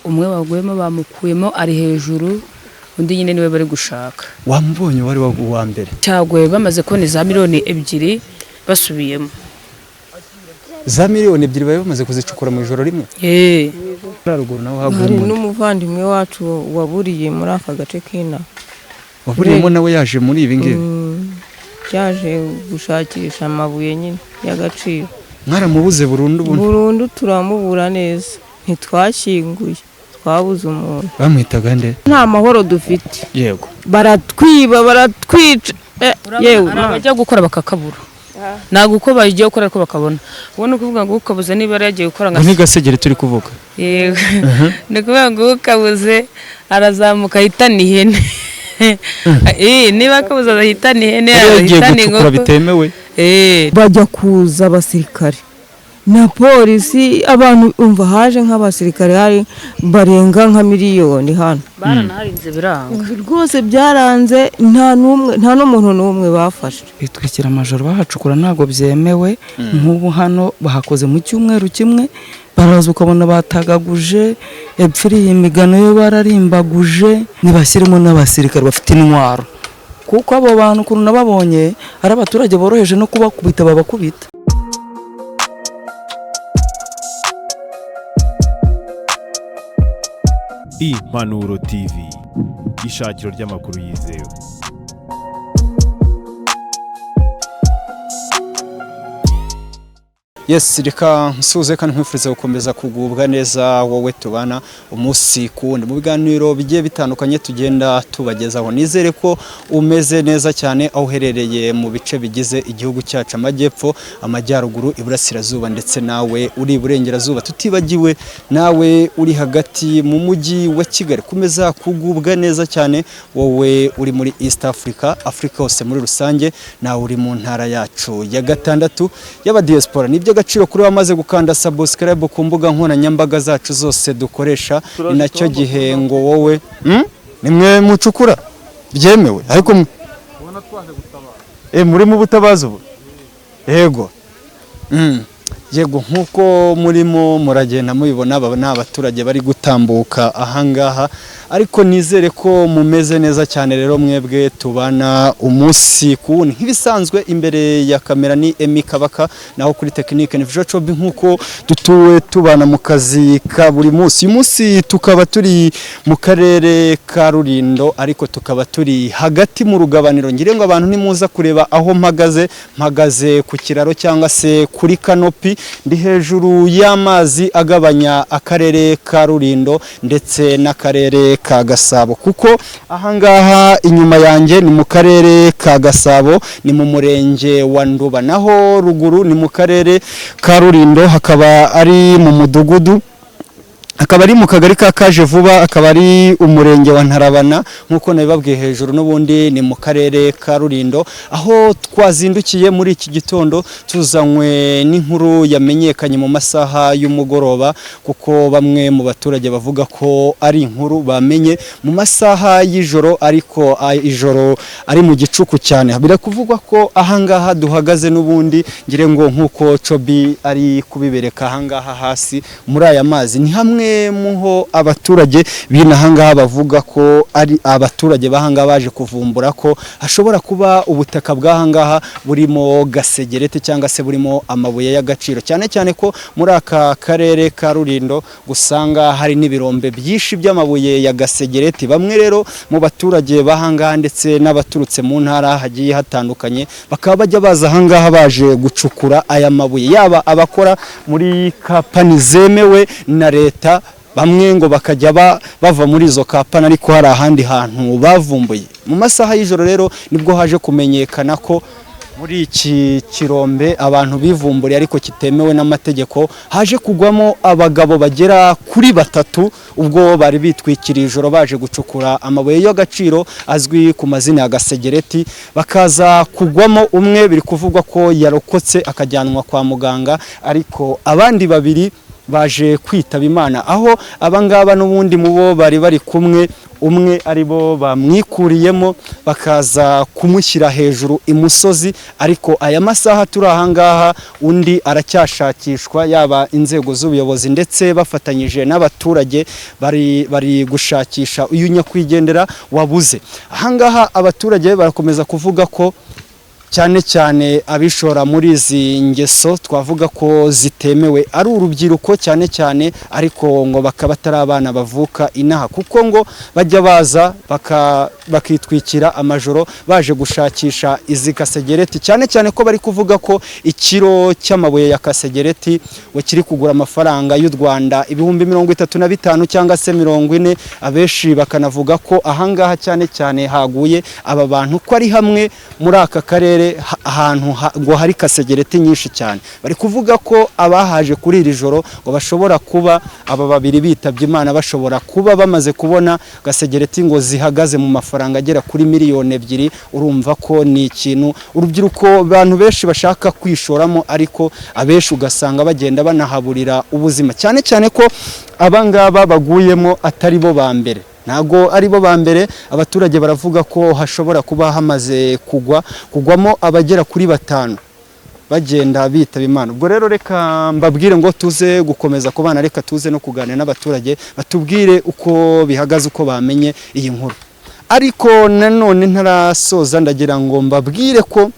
Umwe waguyemo bamukuyemo ari hejuru, undi nyine niwe bari gushaka. Wamubonye wari uwa mbere? Cyaguye bamaze kubona za 2 miliyoni basubiyemo. Za 2 miliyoni bari bamaze kuzicukura mu ijoro rimwe? Eh. Ruguru naho Hari haguye umuntu. n'umuvandimwe wacu waburiye muri aka gace k'inaha. Waburiyemo nawe yaje muri ibi ngibi? Yaje gushakisha amabuye nyine y'agaciro. Mwaramubuze burundu ubundi? Burundu, turamubura neza, ntitwashyinguye, twabuze umuntu. Bamwitaga nde? Nta mahoro dufite. Baratwiba, baratwica. Yewe. Hari abajya gukora bakakabura, ntabwo uko bagiye gukora ariko bakabona. Ubu ni ukuvuga ngo ukabuze niba yari yagiye gukora nka Ngo ni Gasegere turi kuvuga. Yego, ni ukuvuga ngo ukabuze arazamuka ahitana ihene. Niba akabuze ahitana ihene. Yari yagiye Ahitana gucukura inkoko. bitemewe. Bajya kuza abasirikare na polisi, abantu umva haje nk'abasirikare hari barenga nka miliyoni hano. Baranaharinze biranga. Rwose byaranze, nta n'umwe, nta n'umuntu n'umwe bafashe. Bitwikira amajoro bahacukura, ntabwo byemewe. Nk'ubu hano bahakoze mu cyumweru kimwe, baraza ukabona batagaguje epfiriye imigano yo bararimbaguje. Ntibashyiremo n'abasirikare bafite intwaro, kuko abo bantu ukuntu nababonye ari abaturage boroheje, no kubakubita babakubita. Impanuro TV, ishakiro ry'amakuru yizewe. Yes, reka nsuhuze kandi nkwifuriza gukomeza kugubwa neza wowe tubana umunsi ku wundi mu biganiro bigiye bitandukanye tugenda tubagezaho. Nizere ko umeze neza cyane aho uherereye mu bice bigize igihugu cyacu: amajyepfo, amajyaruguru, iburasirazuba, ndetse nawe uri iburengerazuba, tutibagiwe nawe uri hagati mu mujyi wa Kigali. Komeza kugubwa neza cyane wowe uri muri East Africa, Africa hose muri rusange, nawe uri mu ntara yacu ya gatandatu y'abadiaspora. Ni iby'agaciro kuri wamaze gukanda subscribe ku mbuga nkoranyambaga zacu zose dukoresha. Ni nacyo gihe ngo wowe Ni mwe mucukura byemewe, ariko muri mu butabazi ubu. Yego. Yego, nk'uko murimo muragenda mubibona, aba ni abaturage bari gutambuka ahangaha, ariko nizere ko mumeze neza cyane rero mwebwe tubana umunsi ku wundi. Nk'ibisanzwe, imbere ya kamera ni Emi Kabaka, naho kuri tekinike ni Visual Chobi, nk'uko dutuwe tubana mu kazi ka buri munsi. Uyu munsi tukaba turi mu karere ka Rulindo, ariko tukaba turi hagati mu rugabaniro. Ngire ngo abantu nimuza kureba aho mpagaze, mpagaze ku kiraro cyangwa se kuri kanopi, ndi hejuru y'amazi agabanya akarere ka Rulindo ndetse n'akarere ka Gasabo, kuko ahangaha inyuma yanjye ni mu karere ka Gasabo, ni mu murenge wa Nduba, naho ruguru ni mu karere ka Rulindo, hakaba ari mu mudugudu, akaba ari mu kagari ka Kaje Vuba, akaba ari umurenge wa Ntarabana. Nk'uko nabibabwiye hejuru, n'ubundi ni mu karere ka Rulindo, aho twazindukiye muri iki gitondo tuzanywe n'inkuru yamenyekanye mu masaha y'umugoroba, kuko bamwe mu baturage bavuga ko ari inkuru bamenye mu masaha y'ijoro, ariko ijoro ari mu gicuku cyane. Birakuvugwa ko ahangaha duhagaze n'ubundi, ngire ngo nk'uko Cobi ari kubibereka ahangaha hasi muri aya mazi, ni hamwe muho abaturage b'inahangaha bavuga ko ari abaturage b'ahangaha baje kuvumbura ko hashobora kuba ubutaka bw'ahangaha burimo gasegereti cyangwa se burimo amabuye y'agaciro, cyane cyane ko muri aka karere ka Rulindo usanga hari n'ibirombe byinshi by'amabuye ya gasegereti. Bamwe rero mu baturage b'ahangaha ndetse n'abaturutse mu ntara hagiye hatandukanye bakaba bajya baza ahangaha baje gucukura aya mabuye, yaba abakora muri kapani zemewe na leta, bamwe ngo bakajya bava muri izo kapani ariko hari ahandi hantu bavumbuye. Mu masaha y'ijoro rero nibwo haje kumenyekana ko muri iki kirombe abantu bivumburiye ariko kitemewe n'amategeko haje kugwamo abagabo bagera kuri batatu, ubwo bari bitwikiriye ijoro baje gucukura amabuye y'agaciro azwi ku mazina ya gasegereti, bakaza kugwamo. Umwe biri kuvugwa ko yarokotse akajyanwa kwa muganga, ariko abandi babiri Baje kwitaba Imana, aho abangaba n'ubundi mu bo bari bari kumwe, umwe ari bo bamwikuriyemo bakaza kumushyira hejuru imusozi. Ariko aya masaha turi ahangaha, undi aracyashakishwa, yaba inzego z'ubuyobozi ndetse bafatanyije n'abaturage bari gushakisha uyu nyakwigendera wabuze. Ahangaha abaturage barakomeza kuvuga ko cyane cyane abishora muri izi ngeso twavuga ko zitemewe ari urubyiruko cyane cyane, ariko ngo bakaba atari abana bavuka inaha, kuko ngo bajya baza bakitwikira amajoro baje gushakisha izi kasegereti, cyane cyane ko bari kuvuga ko ikiro cy'amabuye ya kasegereti ngo kiri kugura amafaranga y'u Rwanda 35,000 cyangwa se 40. Abenshi bakanavuga ko ahangaha cyane cyane haguye aba bantu ko ari hamwe muri aka karere ahantu ngo hari kasegereti nyinshi cyane. Bari kuvuga ko abahaje kuri iri joro ngo bashobora kuba aba babiri bitabye Imana bashobora kuba bamaze kubona gasegereti ngo zihagaze mu mafaranga agera kuri 2 miliyoni. Urumva ko ni ikintu urubyiruko, abantu benshi bashaka kwishoramo, ariko abenshi ugasanga bagenda banahaburira ubuzima, cyane cyane ko abangaba baguyemo atari bo ba mbere, ntabwo ari bo ba mbere. Abaturage baravuga ko hashobora kuba hamaze kugwamo abagera kuri batanu bagenda bitaba Imana. Ubwo rero reka mbabwire ngo tuze gukomeza kubana, reka tuze no kuganira n'abaturage batubwire uko bihagaze, uko bamenye iyi nkuru. Ariko nanone ntarasoza, ndagira ngo mbabwire ko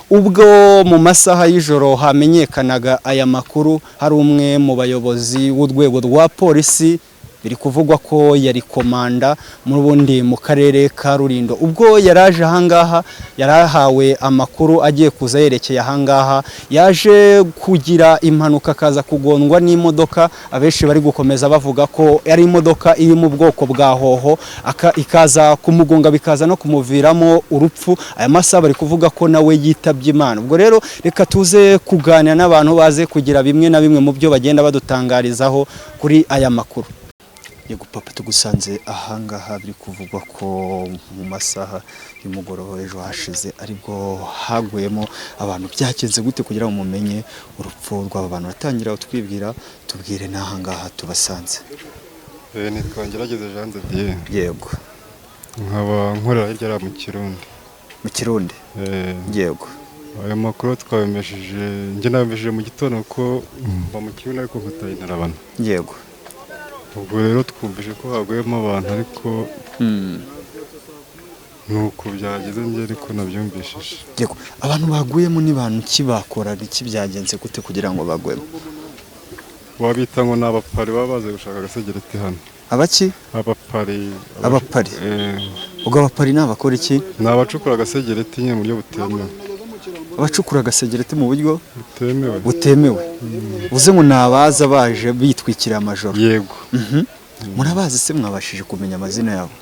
ubwo mu masaha y'ijoro hamenyekanaga aya makuru, hari umwe mu bayobozi w'urwego rwa polisi, biri kuvugwa ko yari komanda mu bundi mu karere ka Rulindo. Ubwo yaraje ahangaha, yarahawe amakuru agiye kuza yerekeye ahangaha, yaje kugira impanuka akaza kugondwa n'imodoka. Abenshi bari gukomeza bavuga ko ari imodoka iri mu bwoko bwa hoho, ikaza kumugonga bikaza no kumuviramo urupfu. Aya masaha bari kuvuga ko nawe yitabye Imana. Ubwo rero reka tuze kuganira n'abantu baze kugira bimwe na bimwe mu byo bagenda badutangarizaho kuri aya makuru. Yego papa, tugusanze ahangaha, biri kuvugwa ko mu masaha y'umugoroba ejo hashize aribwo haguyemo abantu. Byagenze gute kugira ngo mumenye urupfu rw'aba bantu? Uratangira utwibwira, tubwire n'ahangaha tubasanze. Nitwa Ngerageze Jean de Dieu. Nkaba nkorera hirya hariya mu Kirundi. Mu Kirundi. Ayo makuru twabimesheje, njye nabimesheje mu gitondo ko mba mu Kirundi ariko nkataye intarabana. Ubwo rero twumvise ko haguyemo abantu, ariko nuko byageze njye ariko nabyumvishije. Yego, abantu baguyemo ni bantu ki? Bakoraga iki? Byagenze gute kugira ngo bagwemo? Wabita ngo ni abapari baba baje gushaka agasegereti hano. Abaki? Abapari. Abapari. Eh. Ubwo abapari ni abakora iki? Ni abacukura agasegereti nyine mu buryo butemewe. Abacukura agasegereti mu buryo butemewe. Butemewe. Uze ngo ni abaza baje bitwikira amajoro? Yego. Murabazi se? Mwabashije kumenya amazina yabo?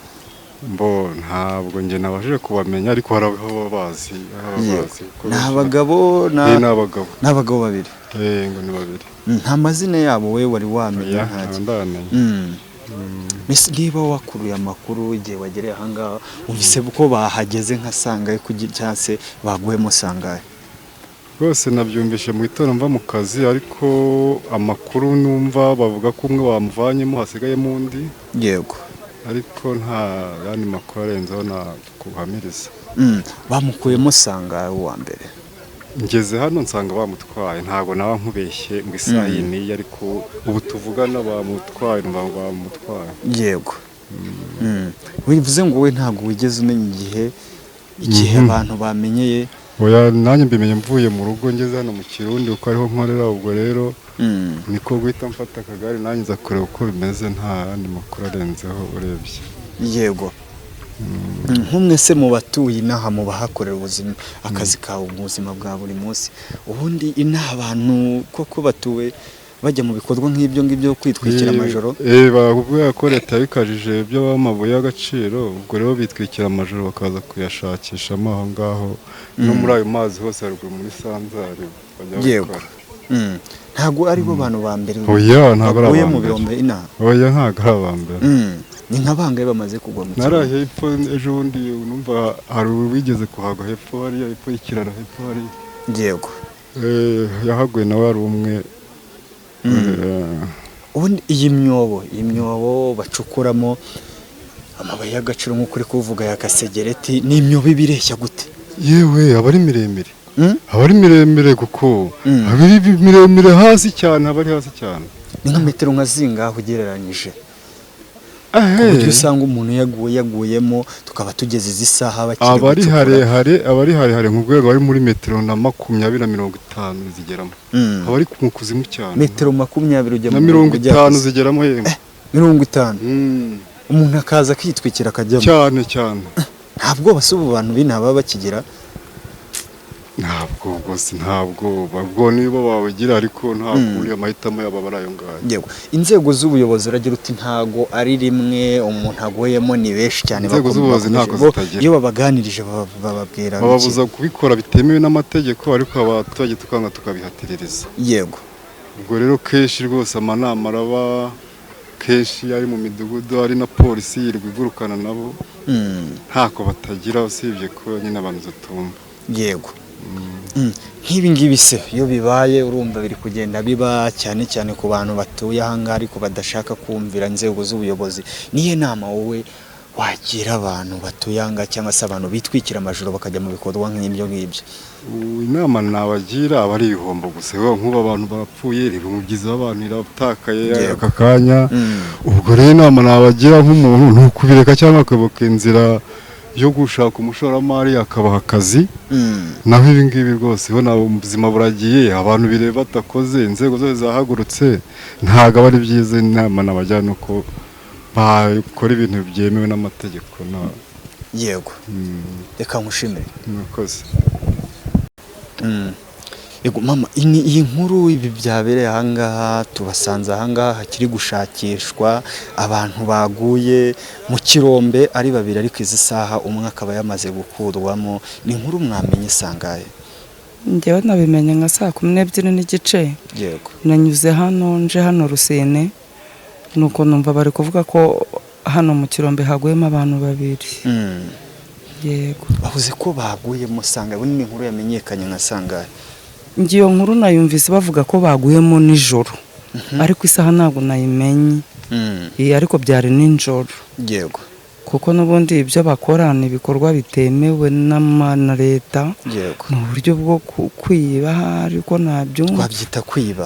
Mbo ntabwo njye nabashije kubamenya, ariko hari abo bazi, hari ababazi kuko Ni abagabo? Eh, ni abagabo. Ni abagabo babiri? Eh, ngo ni babiri. Nta mazina yabo we wari wamenya? Oya. Ntacyo? Ntabwo ndamenya. Mbese niba wakuruye amakuru, igihe wagereye ahangaha wumvise ko bahageze nka sangahe kugira, cyangwa se baguhemo sangahe? Rwose nabyumvise mu gitondo mva mu kazi, ariko amakuru numva bavuga ko umwe bamuvanyemo hasigayemo undi. Ariko nta yandi makuru arenzeho nakuhamiriza. Bamukuyemo sangahe uwa mbere? Ngeze hano nsanga bamutwaye, ntabwo naba nkubeshye ngo isaha iyi n'iyi, ariko ubu tuvugana bamutwaye, numva ngo bamutwaye. Yego. Bivuze ngo we ntabwo wigeze umenya igihe abantu bamenyeye? Oya, nanjye mbimenye mvuye mu rugo, ngeze hano mu Kirundi kuko ariho nkorera. Ubwo rero niko guhita mfata akagare nanjye nza kureba uko bimeze, nta yandi makuru arenzeho urebye. Yego. Nk'umwe se mu batuye inaha, mu bahakorera ubuzima, akazi kawe mu buzima bwa buri munsi, ubundi inaha abantu koko batuwe bajya mu bikorwa nk'ibyo ngibyo, kwitwikira amajoro? Eh, barakubwira ko leta yabikajije by'amabuye y'agaciro. Ubwo rero bitwikira amajoro bakaza kuyashakishamo aho ngaho no muri ayo mazi hose haruguru muri Sanzari bajya babikora. Ntabwo ari bo bantu ba mbere Oya, ntabwo ari baguye aba mu mbere. birombe inaha? Oya, ntabwo ari aba mbere. Ni nka bangahe bamaze kugwa mu Nari Kirundi? hepfo ejo bundi, numva hari uwigeze kuhagwa hepfo hariya, hepfo y'ikiraro hepfo hariya. Yego. Eh, yahaguye nawe ari umwe. Ubundi iyi myobo bacukuramo amabuye y'agaciro nk'uko uri kuvuga ya gasegereti, ni imyobo iba ireshya gute? Yewe, aba ari miremire. Aba ari miremire kuko aba ari miremire hasi cyane, aba ari hasi cyane. Ni nka metero nka zingahe ugereranyije? Ku buryo usanga umuntu yaguyemo tukaba tugeze izi saha bakiri aba ari gucukura. Harehare, aba ari harehare nk'urwego ari muri metero na 20 na 50 zigeramo. Aba ari mu kuzimu cyane. Metero 20 ujya na mu mirongo ujya itanu kuzimu. Zigeramo yemwe. 50. Umuntu akaza akitwikira akajyamo. Cyane cyane. Nta bwoba se ubu bantu b'inaha baba bakigira? Ntabwo rwose, ntabwo ubwo nibo babugira, ariko nta kundi, amahitamo yabo aba ari ayo ngayo. Yego, inzego z'ubuyobozi uragira uti ntago ari rimwe umuntu agoyemo, ni benshi cyane. Inzego z'ubuyobozi ntago bo zitagira. Iyo babaganirije bababwira iki? Bababuza kubikora bitemewe n'amategeko, ariko abaturage tukanga tukabihatiririza. Ubwo rero kenshi rwose amanama araba kenshi, ari mu midugudu, ari na polisi yirirwa igurukana nabo. Ntako batagira, usibye ko nyine abantu tutumva. Yego. Nk'ibi ngibi se iyo bibaye, urumva biri kugenda biba cyane cyane ku bantu batuye ahangaha ariko badashaka kumvira inzego z'ubuyobozi, niyo nama wowe wagira abantu batuye ahangaha cyangwa se abantu bitwikira amajoro bakajya mu bikorwa nk'ibyo ngibyo? Inama nabagira, aba ari ibihombo gusa. Reba nk'ubu abantu barapfuye, reba umubyizi w'abantu iratakaye aka kanya. Ubwo rero inama nabagira nk'umuntu ni ukubireka cyangwa bakayoboka inzira yo gushaka umushoramari akabaha akazi. Naho ibi ngibi rwose ubona ubuzima buragiye, abantu bireba batakoze, inzego zose zahagurutse, ntabwo aba ari byiza. Inama nabagira ni uko bakora ibintu byemewe n'amategeko Yego, reka nkushimire. Murakoze. Yego mama, iyi nkuru, ibi byabereye ahangaha, tubasanze ahangaha hakiri gushakishwa abantu baguye mu kirombe ari babiri, ariko izi saha umwe akaba yamaze gukurwamo. Ni inkuru mwamenye sangahe? Njyewe nabimenye nka saa 12:30. Nanyuze hano nje hano Rusine, nuko numva bari kuvuga ko hano mu kirombe haguyemo abantu babiri. Yego. Bavuze ko baguyemo sangahe? Ubundi ni inkuru yamenyekanye nka sangahe? Ngiyo nkuru nayumvise bavuga ko baguyemo nijoro, ariko isaha ntabwo nayimenye. Ariko byari nijoro. Kuko n'ubundi ibyo bakora ni ibikorwa bitemewe na leta. Ni uburyo bwo kwiba ariko nabyumva. Twabyita kwiba.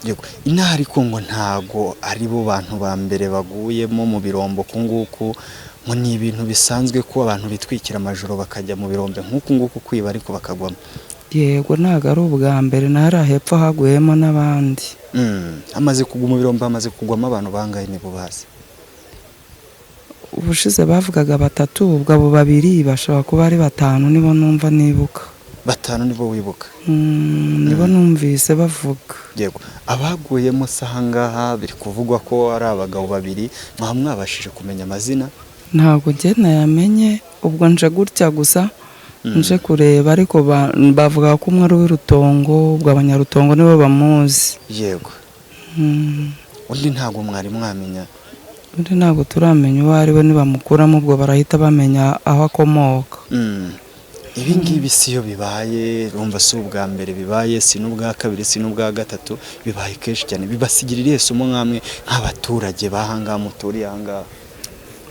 Yego, inaha ariko ngo ntago ari bo bantu ba mbere baguyemo mu birombo ku nguku, ngo ni ibintu bisanzwe ko abantu bitwikira amajoro bakajya mu birombe nk'uku nguku kwiba, ariko bakagwamo. Yego, ntabwo ari ubwa mbere, na hariya hepfo haguyemo n'abandi. Hamaze kugwa mu birombe, hamaze kugwamo abantu bangahe nibo bazi? Ubushize bavugaga batatu, ubwo abo babiri bashobora kuba ari batanu, nibo numva nibuka. Batanu nibo wibuka? Nibo numvise bavuga. Yego, abaguyemo se ahangaha biri kuvugwa ko ari abagabo babiri, mwaba mwabashije kumenya amazina? Ntabwo njye nayamenye, ubwo nje gutya gusa nje kureba, ariko bavuga ko umwe ari uw'irutongo, ubwo abanyarutongo nibo bamuzi. Undi ntabwo mwari mwamenya? Undi ntabwo turamenya uwo ari we, nibamukuramo ubwo barahita bamenya aho akomoka. Ibi ngibi si iyo bibaye, urumva si ubwa mbere bibaye, si n'ubwa kabiri, si n'ubwa gatatu, bibaye kenshi cyane. Bibasigira irihe somo nk'amwe nk'abaturage b'ahangaha muturiye ahangaha?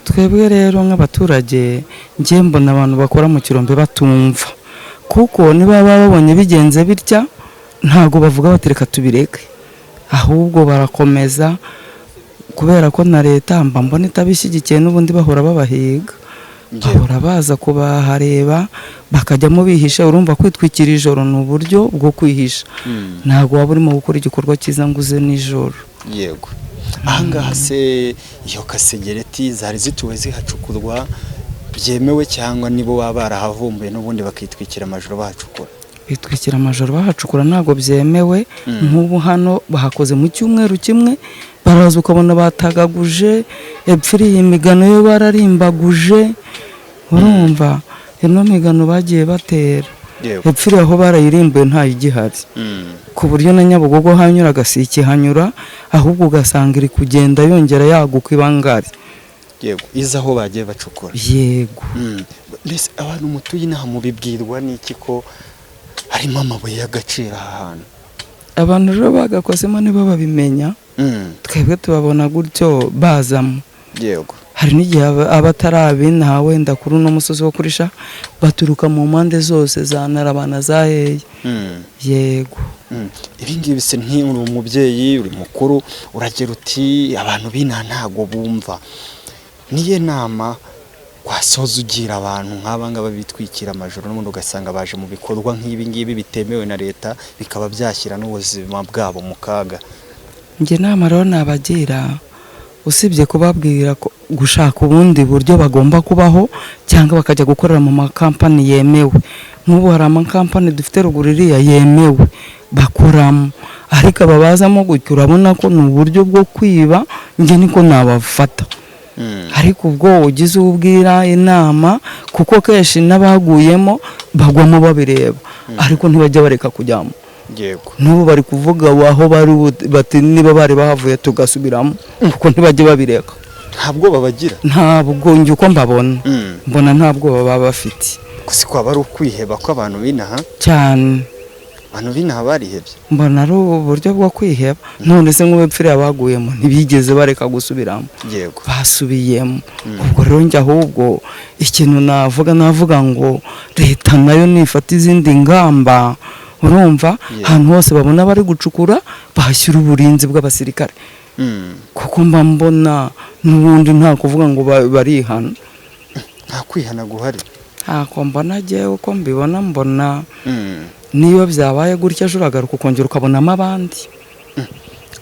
Twebwe rero nk'abaturage, njye mbona abantu bakora mu kirombe batumva, kuko niba baba babonye bigenze bitya ntabwo bavuga bati reka tubireke, ahubwo barakomeza, kubera ko na leta mba mbona itabishyigikiye, n'ubundi bahora babahiga, bahora baza kubahareba bakajyamo bihisha. Urumva kwitwikira ijoro ni uburyo bwo kwihisha, ntabwo waba urimo gukora igikorwa cyiza ngo uze nijoro. Yego, ahangaha se iyo kasegereti zari zituwe zihacukurwa byemewe, cyangwa nibo baba barahavumbuye n'ubundi bakitwikira amajoro bahacukura? Bitwikira amajoro bahacukura ntabwo byemewe. Nk'ubu hano bahakoze mu cyumweru kimwe, baraza ukabona batagaguje epfiriye imigano yo bararimbaguje. Urumva ino migano bagiye batera epfiriye aho barayirimbuye ntayigihari, ku buryo na Nyabugogo hanyuraga si ikihanyura, ahubwo ugasanga iri kugenda yongera yaguka iba ngari. Yego, iza aho bagiye bacukura. Yego. Mbese abantu mutuye inaha mubibwirwa n'iki ko harimo amabuye y'agaciro aha hantu? Abantu rero bagakozemo nibo babimenya. Twebwe tubabona gutyo bazamo. Yego. Hari n'igihe aba atarabinaha wenda kuri uno musozi wo kurisha, baturuka mu mpande zose za Ntarabana za Heya. Yego. Ibi ngibi se, uri umubyeyi, uri mukuru, uragira uti abantu b'inaha ntago bumva, niyo nama wasoza ugira abantu nk'aba ngaba bitwikira amajoro, n'ubundi ugasanga baje mu bikorwa nk'ibi ngibi bitemewe na leta, bikaba byashyira n'ubuzima bwabo mu kaga? Njye inama rero nabagira, usibye kubabwira ko gushaka ubundi buryo bagomba kubaho, cyangwa bakajya gukorera mu makampani yemewe. Nk'ubu hari amakampani dufite ruguru iriya yemewe bakoramo, ariko aba bazamo gutyo urabona ko ni uburyo bwo kwiba. Njye niko nabafata. Ariko ubwo ugize uwo ubwira inama, kuko kenshi n'abaguyemo bagwamo babireba, ariko ntibajya bareka kujyamo. Yego. N'ubu bari kuvuga aho bari bati niba bari bahavuye tugasubiramo, kuko ntibajya babireka. Nta bwoba bagira? Ntabwo, njye uko mbabona, mbona nta bwoba baba bafite. Gusa kwaba ari ukwiheba kw'abantu b'inaha? Cyane. Abantu b'inaha barihebye? Mbona ari uburyo bwo kwiheba. None se nk'ubu epfiriya baguyemo ntibigeze bareka gusubiramo? Yego. Basubiyemo. Ubwo rero njye ahubwo ikintu navuga ngo leta nayo nifata izindi ngamba, urumva, ahantu hose babona bari gucukura bahashyira uburinzi bw'abasirikare, kuko mba mbona n'ubundi nta kuvuga ngo barihana. Nta kwihana guhari? Ntako mbona. Jyewe uko mbibona, mbona niyo byabaye gutya, ejo uragaruka ukongera ukabonamo abandi.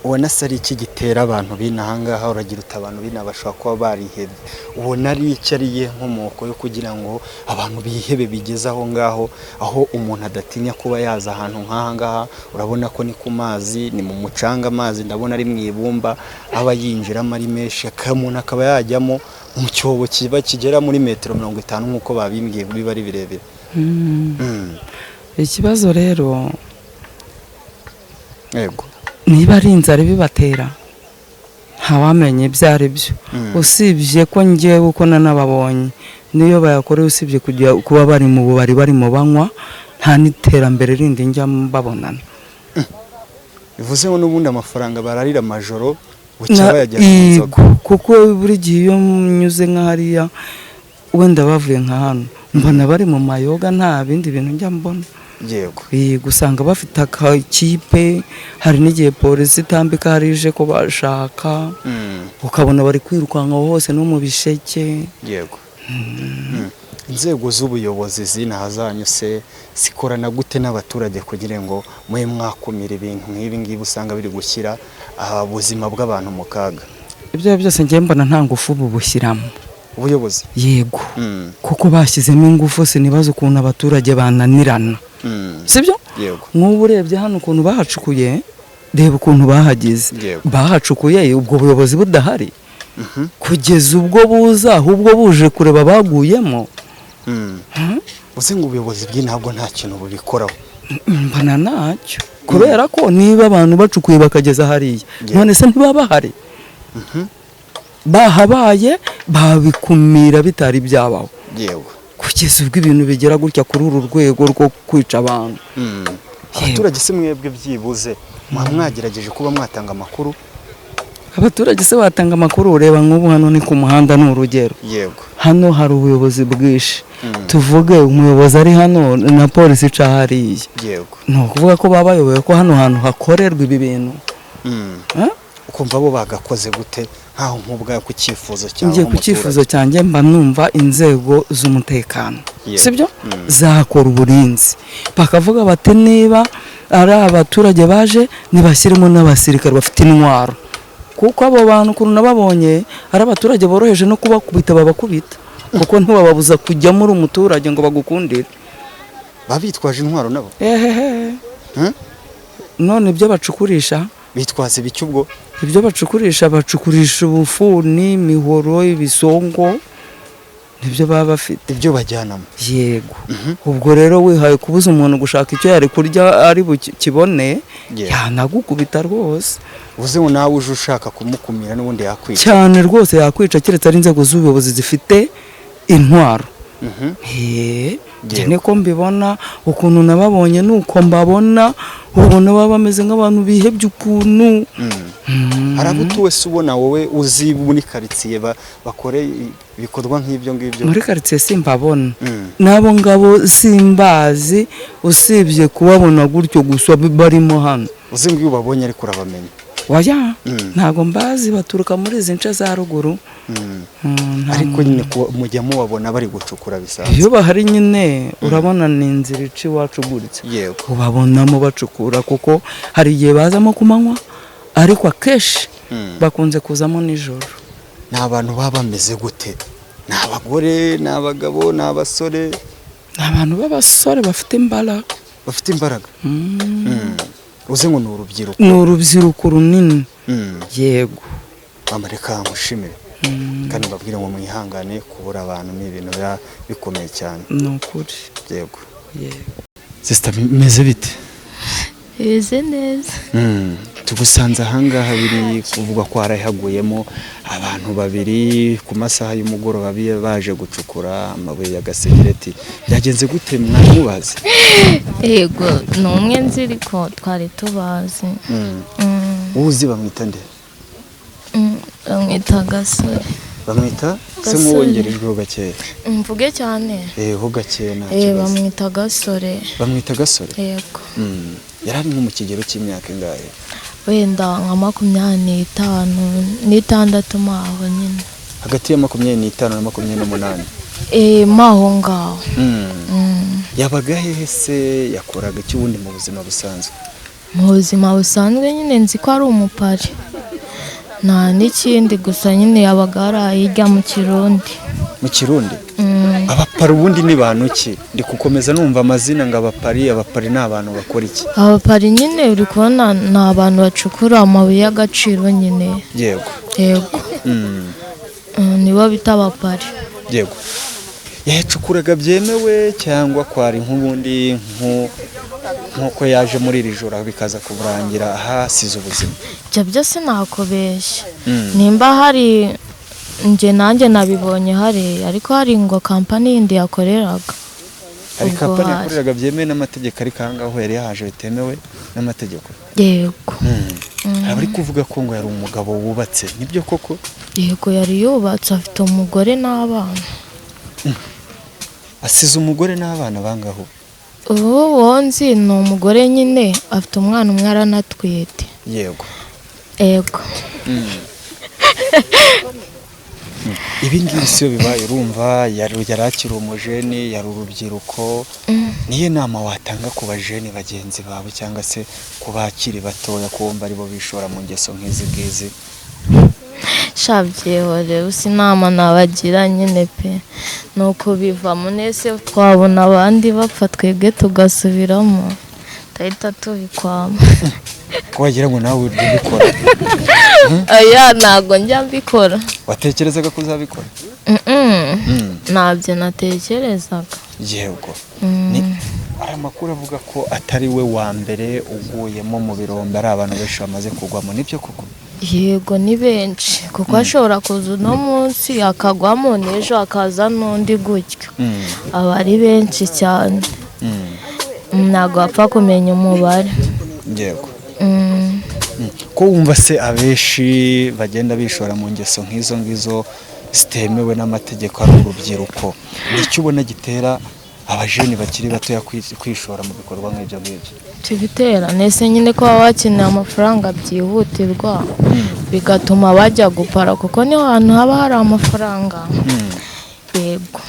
Ubona se ari iki gitera abantu b'inaha ngaha? Uragira uti abantu b'inaha bashobora kuba barihebye. Ubona ari iki, ari iyihe nkomoko yo kugira ngo abantu bihebe bigeze aho ngaho, aho umuntu adatinya kuba yaza ahantu nk'aha ngaha? Urabona ko ni ku mazi, ni mu mucanga, amazi ndabona ari mu ibumba, aba yinjiramo ari menshi, umuntu akaba yajyamo mu cyobo kiba kigera muri metero 50 nk'uko babimbwiye, biba ari birebire. Ikibazo rero, Yego. niba ari inzara ibibatera, ntawamenya ibyo ari byo. Usibye ko ngewe uko nanababonye, niyo bayakorewe, usibye kujya kuba bari mu bubari barimo banywa, nta n'iterambere rindi njya mbabonana. Bivuze ngo n'ubundi amafaranga bararira amajoro bucya bayajyana mu nzoga? Kuko buri gihe iyo nyuze nka hariya, wenda bavuye nka hano, mbona bari mu mayoga, nta bindi bintu njya mbona. Yego. Gusanga bafite akakipe, hari n'igihe polisi itambika hari ije kubashaka, ukabona bari kwirukanka hose no mu bisheke. Yego. Inzego z'ubuyobozi z'inaha zanyu se zikorana gute n'abaturage kugira ngo mube mwakumira ibintu nk'ibi ngibi usanga biri gushyira ubuzima bw'abantu mu kaga? Ibyo byose ngiye mbona nta ngufu bubushyiramo. Ubuyobozi? Yego. Kuko bashyizemo ingufu, sinibaza ukuntu abaturage bananirana. Sibyo? Yego. Nk'ubu urebye hano ukuntu bahacukuye, reba ukuntu bahagize. Yego. Bahacukuye ubwo buyobozi budahari, kugeza ubwo buza ahubwo buje kureba baguyemo. Uzi ngo ubuyobozi bw'intabwo nta kintu bubikoraho? Mbona ntacyo, kubera ko niba abantu bacukuye bakageza hariya, none se ntibaba bahari? Bahabaye babikumira bitari byabaho. Yego. Kugeza ubwo ibintu bigera gutya kuri uru rwego rwo kwica abantu. Abaturage se mwebwe byibuze muba mwagerageje kuba mwatanga amakuru? Abaturage se batanga amakuru? Ureba nk'ubu hano ni ku muhanda, ni urugero. Yego. Hano hari ubuyobozi bwinshi, tuvuge umuyobozi ari hano na polisi ica hariya. Yego. Ni ukuvuga ko baba bayoboye ko hano hantu hakorerwa ibi bintu. Ukumva bo bagakoze gute, nkaho nk'ubwawe ku cyifuzo cyawe? Njye ku cyifuzo cyanjye mba numva inzego z'umutekano, Yego. sibyo, zakora uburinzi, bakavuga bati niba ari abaturage baje, nibashyiremo n'abasirikare bafite intwaro, kuko abo bantu ukuntu nababonye ari abaturage boroheje, no kubakubita babakubita, kuko ntibababuza kujya muri umuturage ngo bagukundire. Baba bitwaje intwaro nabo? Ehehe. None ibyo bacukurisha Bitwaza ibiki ubwo? Ibyo bacukurisha, bacukurisha ubufuni, imihoro, ibisongo, nibyo baba bafite. Ibyo bajyanamo? Yego. Ubwo rero wihaye kubuza umuntu gushaka icyo yari kurya ari bukibone, yanagukubita rwose. Uze ngo nawe uje ushaka kumukumira, n'ubundi yakwica. Cyane rwose yakwica, keretse ari inzego z'ubuyobozi zifite intwaro. Njye niko mbibona, ukuntu nababonye nuko mbabona, ubona baba bameze nk'abantu bihebye ukuntu. Hari abo utuwe se ubona wowe uzi muri karitsiye bakore ibikorwa nk'ibyo ngibyo? Muri karitsiye simbabona, n'abo ngabo simbazi, usibye kubabona gutyo gusa barimo hano. Uzi ngo iyo ubabonye ariko urabamenya? Waya, ntabwo mbazi, baturuka muri izi nce za ruguru. Ariko nyine mujya mubabona bari gucukura bisanzwe? Iyo bahari nyine urabona ni inzira ica iwacu gutya, ubabonamo bacukura, kuko hari igihe bazamo ku manywa, ariko akenshi bakunze kuzamo nijoro. Ni abantu baba bameze gute? Ni abagore, ni abagabo, ni abasore? Ni abantu b'abasore bafite imbaraga. Bafite imbaraga. Uzi ngo ni urubyiruko? Ni urubyiruko runini. Yego. Reka nkushimire kandi mbabwire ngo mwihangane, kubura abantu ni ibintu biba bikomeye cyane. Ni ukuri. Yego. Sister, bimeze bite? Bimeze neza. Tugusanze ahangaha biri kuvuga ko harahaguyemo abantu babiri ku masaha y'umugoroba baje gucukura amabuye ya gasegereti. Byagenze gute, mwamubaze? Yego, ni umwe nzi ariko twari tubazi. Uzi bamwita nde? Bamwita Gasore. Bamwita se nk'uwongerejweho gakeya? Mvuge cyane. Ho gakeya nta kibazo. Bamwita Gasore. Bamwita Gasore? Yego. Yari ari nko mu kigero cy'imyaka ingahe? Wenda nka 25 n'itandatu maho nyine. Hagati ya 25 na 28? Maho ngaho. Yabaga hehe se, yakoraga iki ubundi mu buzima busanzwe? Mu buzima busanzwe nyine nzi ko ari umupari, nta n'ikindi, gusa nyine yabaga ari hirya mu Kirundi. Mu Kirundi? Abapari ubundi ni bantu ki? Ndi gukomeza numva amazina ngo abapari, abapari ni abantu bakora iki? Abapari nyine uri kubona ni abantu bacukura amabuye y'agaciro nyine. Yego. Yego. Nibo bita abapari. Yego. Yacukuraga byemewe cyangwa kwari nk'ubundi nk'uko yaje muri iri joro bikaza kuburangira ahasize ubuzima? Ibyo byose nakubeshya. Nimba hari njye nanjye nabibonye hari, ariko hari ngo kampani yindi yakoreraga. Hari kampani yakoreraga byemewe n'amategeko, ariko aha ngaho yari yahaje bitemewe n'amategeko. Yego. Hari kuvuga ko ngo yari umugabo wubatse, nibyo koko? Yego, yari yubatse, afite umugore n'abana. Asize umugore n'abana bangaho? Ubu wonzi ni umugore nyine, afite umwana umwe aranatwite. Yego. Yego. Ibi ngibi siyo bibaye, urumva yari akiri umujeni, yari urubyiruko. Niyo nama watanga ku bajeni bagenzi bawe cyangwa se ku bakiri batoya kumva aribo bishora mu ngeso nk'izi ngizi? Shabyihore, usi inama nabagira nyine pe, nuko bivamo nese twabona abandi bapfa twebwe tugasubiramo, tahita tubikwama. Ko wagira ngo nawe ujye ubikora? Oya, ntabwo njya mbikora. Watekerezaga ko uzabikora? Ntabyo natekerezaga. Yego. Hari amakuru avuga ko atari we wa mbere uguyemo mu birombe, ari abantu benshi bamaze kugwamo, nibyo koko? Yego, ni benshi, kuko ashobora kuza uno munsi akagwamo, n'ejo akaza n'undi gutyo. Aba ari benshi cyane, ntabwo wapfa kumenya umubare. Yego. Ko wumva se abenshi bagenda bishora mu ngeso nk'izo ngizo zitemewe n'amategeko ari urubyiruko, nicyo ubona gitera abajeni bakiri batoya kwishora mu bikorwa nk'ibyo ngibyo? Tubitera nese nyine ko baba bakeneye amafaranga byihutirwa, bigatuma bajya gupara, kuko niho hantu haba hari amafaranga. Yego.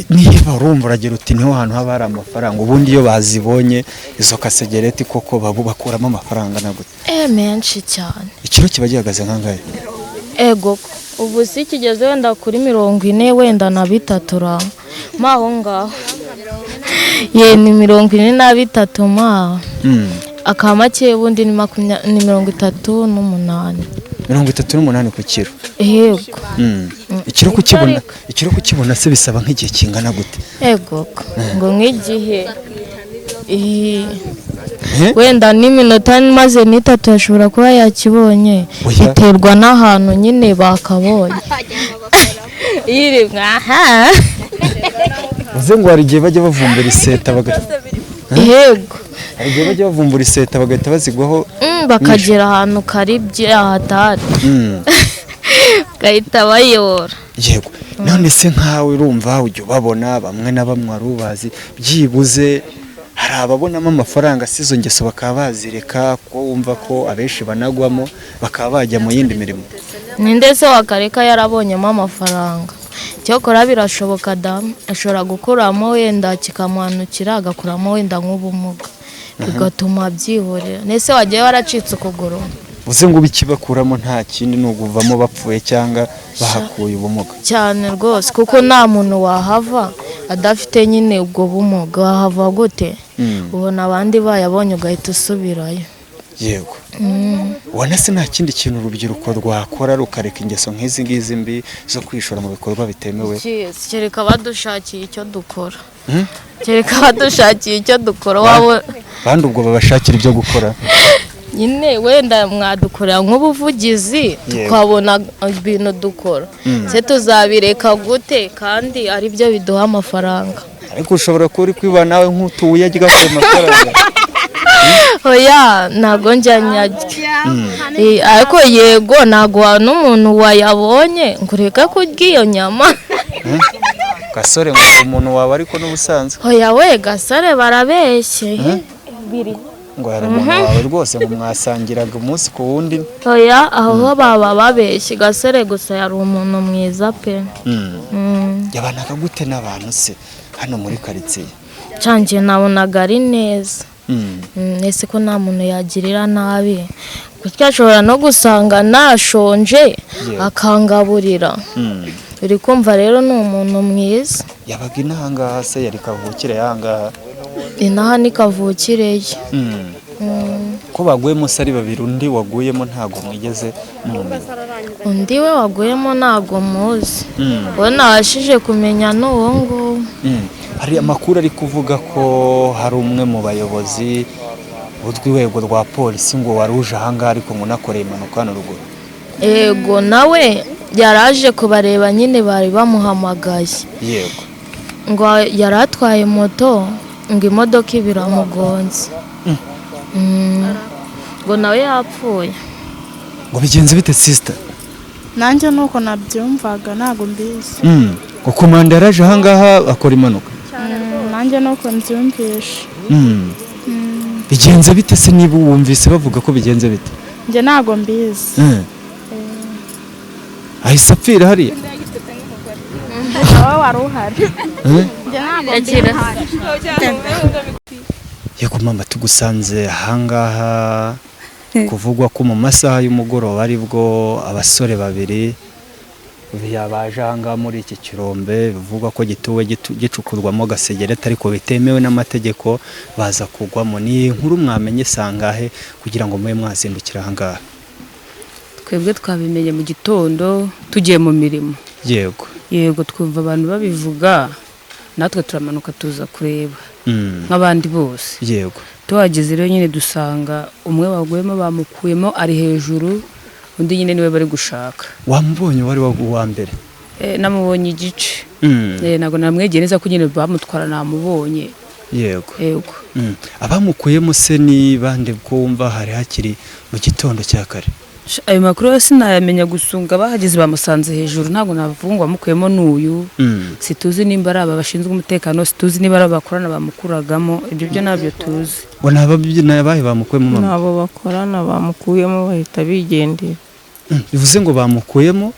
Niba urumva uragira uti niho hantu haba hari amafaranga, ubundi iyo bazibonye izo kasegereti koko bakuramo amafaranga na gute? Menshi cyane. Ikiro kiba gihagaze nkangahe? Ego, ubu si kigeze wenda kuri 43 wenda ra maho ngaho. Ye ni 43 maho. Akamake ubundi ni 38. 38 ku kiro. Yego. Ikiro kukibona se bisaba nk'igihe kingana gute? Yego, ngo nk'igihe wenda n'iminota maze n'itatu ashobora kuba yakibonye, biterwa n'ahantu nyine bakabonye. Yiri aha. Uze ngo hari igihe bajya bavumbura iseta bagahita, Yego. hari igihe bajya bavumbura iseta bagahita bazigwaho. Bakagera ahantu karibye ahatari, bagahita bayora. Yego. None se nkawe urumva ujya ubabona bamwe na bamwe wari ubazi, byibuze hari ababonamo amafaranga, si izo ngeso bakaba bazireka, ko wumva ko abenshi banagwamo bakaba bajya mu yindi mirimo? Ninde se wakareka yarabonyemo amafaranga? Cyokora birashoboka da, ashobora gukuramo wenda kikamuhanukira, agakuramo wenda nk'ubumuga, bigatuma abyihorera. Nese wagiye waracitse ukuguru? Uze ngo ubikibakuramo nta kindi, ni uguvamo bapfuye cyangwa bahakuye ubumuga. Cyane rwose, kuko nta muntu wahava adafite nyine ubwo bumuga. Wahava gute? Ubona abandi bayabonye ugahita usubirayo. Yego. Ubona se nta kindi kintu urubyiruko rwakora rukareka ingeso nk'izi ngizi mbi zo kwishora mu bikorwa bitemewe? Kereka badushakiye icyo dukora. Kereka badushakiye icyo dukora waba. Bandi ubwo babashakira ibyo gukora? Nyine wenda mwadukorera nk'ubuvugizi, tukabona ibintu dukora. Se tuzabireka gute kandi ari byo biduha amafaranga? Ariko ushobora kuba uri kwiba nawe nk'utuye arya ku mafaranga. Oya, ntago njya nyarya. Ariko yego, ntago n'umuntu wayabonye ngo ureke kurya iyo nyama. Gasore ngo umuntu wawe, ariko n'ubusanzwe. Oya we, Gasore barabeshye. Ngo hari umuntu wawe rwose ngo mwasangiraga umunsi ku wundi. Oya, aho baba babeshye. Gasore gusa yari umuntu mwiza pe. Yabanaga gute n'abantu se hano muri karitsiye? Canjye nabonaga ari neza. Ese ko nta muntu yagirira nabi, gutya ashobora no gusanga nashonje akangaburira. Uri kumva rero ni umuntu mwiza. Yabaga inahangaha se, yari kavukire yahangaha? Inaha ni kavukire ye. Ko baguyemo se ari babiri, undi waguyemo ntago mwigeze mumenya? Undi we waguyemo ntago muzi. We nabashije kumenya n'uwo nguwo. Hari amakuru ari kuvuga ko hari umwe mu bayobozi b'urwego rwa polisi ngo wari uje ahangaha, ariko ngo unakoreye impanuka hano ruguru. Yego, nawe yaraje kubareba nyine, bari bamuhamagaye. Ngo yari atwaye moto, ngo imodoka ibiramugonze. Ngo nawe yapfuye. Ngo bigenze bite, sister? Nanjye nuko nabyumvaga, ntabwo mbizi. Ngo komanda yaraje ahangaha akora impanuka? Nanjye nuko mbyumvishe. Bigenze bite se, niba wumvise bavuga ko bigenze bite? Njye ntabwo mbizi. Ahise apfira hariya? Wowe wari uhari. Njye ntabwo mbizi. Yego mama, tugusanze ahangaha, kuvugwa ko mu masaha y'umugoroba aribwo abasore babiri baje ahangaha muri iki kirombe bivugwa ko gituwe gicukurwamo gasegereti ariko bitemewe n'amategeko, baza kugwamo. Ni inkuru mwamenye sangahe kugira ngo mube mwazindukira ahangaha? Twebwe twabimenye mu gitondo tugiye mu mirimo. Yego. Yego, twumva abantu babivuga, natwe turamanuka tuza kureba nk'abandi bose. Yego. Tuhageze rero nyine dusanga umwe baguyemo bamukuyemo ari hejuru, undi nyine niwe bari gushaka. Wamubonye wari uwa mbere? Namubonye igice. Ntabwo namwegeye neza ko nyine bamutwara namubonye. Yego. Yego. Abamukuyemo se ni bande, bwo wumva hari hakiri mu gitondo cya kare? Ayo makuru yose sinayamenya, gusunga bahageze bamusanze hejuru, ntabwo navuga ngo bamukuyemo n'uyu. Situzi nimba ari aba bashinzwe umutekano, situzi niba ari abakorana bamukuragamo, ibyo byo ntabyo tuzi. Ngo ni abahe bamukuyemo mama? Nabo bakorana bamukuyemo bahita bigendera. Bivuze ngo bamukuyemo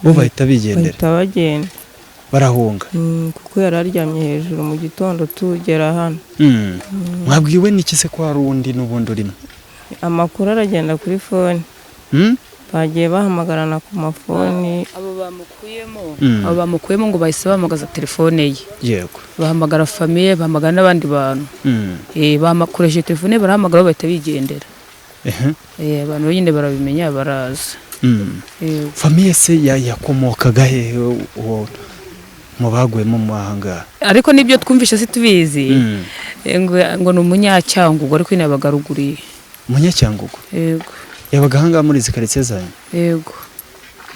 bo bahita bigendera? Bahita bagenda. Barahunga? Kuko yari aryamye hejuru mu gitondo tugera hano. Mwabwiwe n'iki se ko hari undi n'ubundi urimo? Amakuru aragenda kuri fone. Bagiye bahamagarana ku mafoni. Abo bamukuyemo ngo bahise bahamagaza telefone ye. Yego. Bahamagara famiye, bahamagara n'abandi bantu. Bakoresheje telefone barahamagara bahita bigendera. Abantu nyine barabimenya baraza. Famiye se yakomokaga hehe uwo mu baguyemo mu ahangaha? Ariko nibyo twumvishe si tubizi. Ngo ni umunyacyangugu, ariko nyine yabagaruguriye. Umunyacyangugu? Yego. Yabaga ahangaha muri izi karitsiye zanyu? Yego.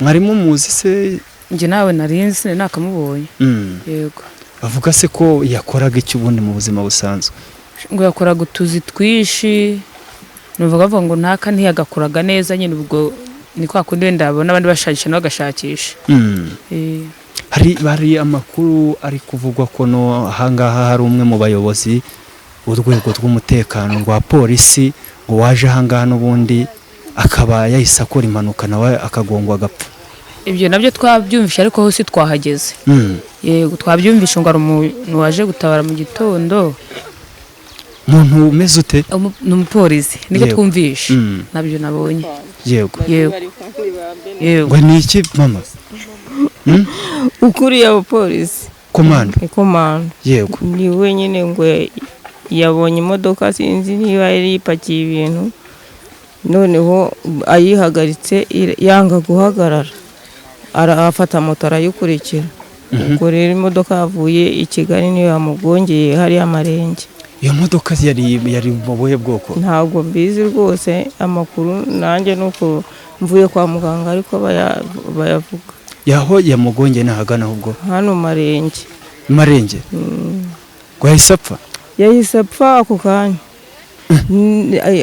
Mwarimu muzi se? Njye nawe narinzi, nakamubonye. Yego. Bavuga se ko yakoraga iki ubundi mu buzima busanzwe? Ngo yakoraga utuzi twishi, numva bavuga ngo ntaka ntiyagakoraga neza nyine, ubwo ni kwa kundi wenda babona abandi bashakisha nawe agashakisha. Hari amakuru ari kuvugwa ko no ahangaha hari umwe mu bayobozi b'urwego rw'umutekano rwa polisi ngo waje ahangaha n'ubundi akaba yahise akora impanuka nawe akagongwa agapfa. Ibyo nabyo twabyumvishe ariko hose twahageze. Yego twabyumvishe ngo hari umuntu waje gutabara mu gitondo. Umuntu umeze ute? Ni umupolisi niko twumvishe. Nabyo nabonye. Yego. Yego. Yego. Ngo ni iki mama? Ukuriye abapolisi. Komanda. Komanda. Yego. Ni wenyine ngo yabonye imodoka, sinzi niba yari ipakiye ibintu, noneho ayihagaritse yanga guhagarara, arafata moto arayikurikira. Ubwo rero imodoka yavuye i Kigali niyo yamugongeye hariya Marenge. Iyo modoka yari mu buhe bwoko? Ntabwo mbizi rwose amakuru, nanjye nuko mvuye kwa muganga ariko bayavuga. Yaho yamugongeye nahagana ahubwo? Hano Marenge. Marenge? Ngo yahise apfa? Yahise apfa ako kanya.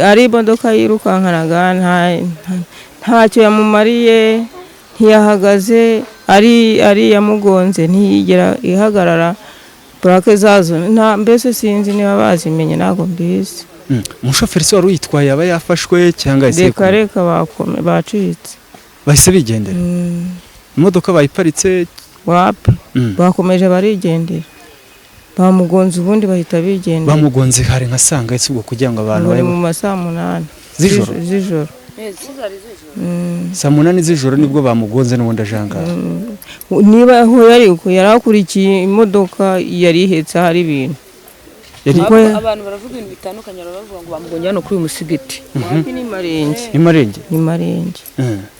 Ari imodoka yirukankanaga, ntacyo yamumariye, ntiyahagaze, ari yamugonze ntiyigera ihagarara, plaque zazo nta, mbese sinzi niba bazimenye, ntabwo mbizi. Umushoferi se wari uyitwaye aba yafashwe cyangwa yahise? Reka bacitse. Bahise bigendera? Imodoka bayiparitse? Wapi, bakomeje barigendera. Bamugonze ubundi bahita bigendera. Bamugonze hari nka sanga ese ubwo kugira ngo abantu bari mu masaha 8 z'ijoro? Z'ijoro. Saa 8 z'ijoro nibwo bamugonze n'ubundi ajangara. Niba aho yari uko yarakurikiye imodoka yari ihetse hari ibintu. Abantu baravuga ibintu bitandukanye, baravuga ngo bamugonye hano kuri uyu musigiti. Ni Marenge. Ni Marenge? Ni Marenge.